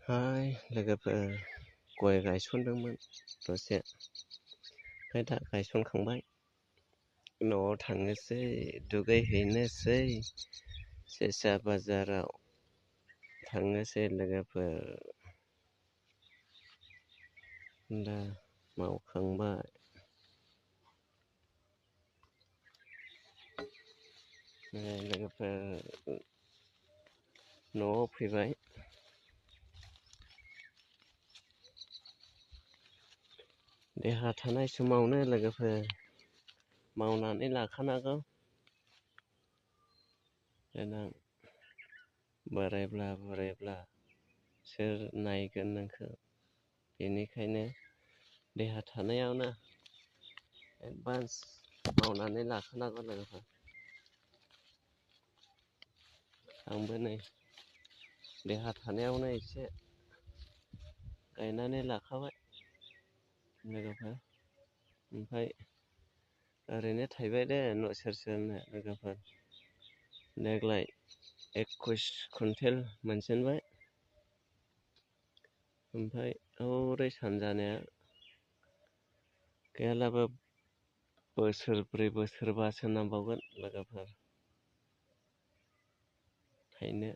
हाय लोगोफोर गय गायसनदोंमोन दसे ओमफ्राय दा गायसनखांबाय न'आव थांनोसै दुगैहैनोसै सेसा बाजाराव थांनोसै लोगोफोर दा मावखांबाय लोगोफोर न'आव फैबाय देहा थानाय समावनो लोगोफोर मावनानै लाखानांगौ देनां बोरायब्ला सोर नायगोन नोंखौ बेनिखायनो देहा थानायावनो एडभान्स मावनानै लाखानांगौ लोगोफोर आंबो नै देहा थानायावनो एसे गायनानै लाखाबाय लोगोफोर ओमफ्राय ओरैनो थाइबाय दे न' सेरनो लोगोफोर देग्लाय 21 कुइन्टेल मोनजेनबाय ओमफ्राय हरै सानजानाया गैयालाबो बोसोरब्रै बोसोरबासो नांबावगोन लोगोफोर थायनो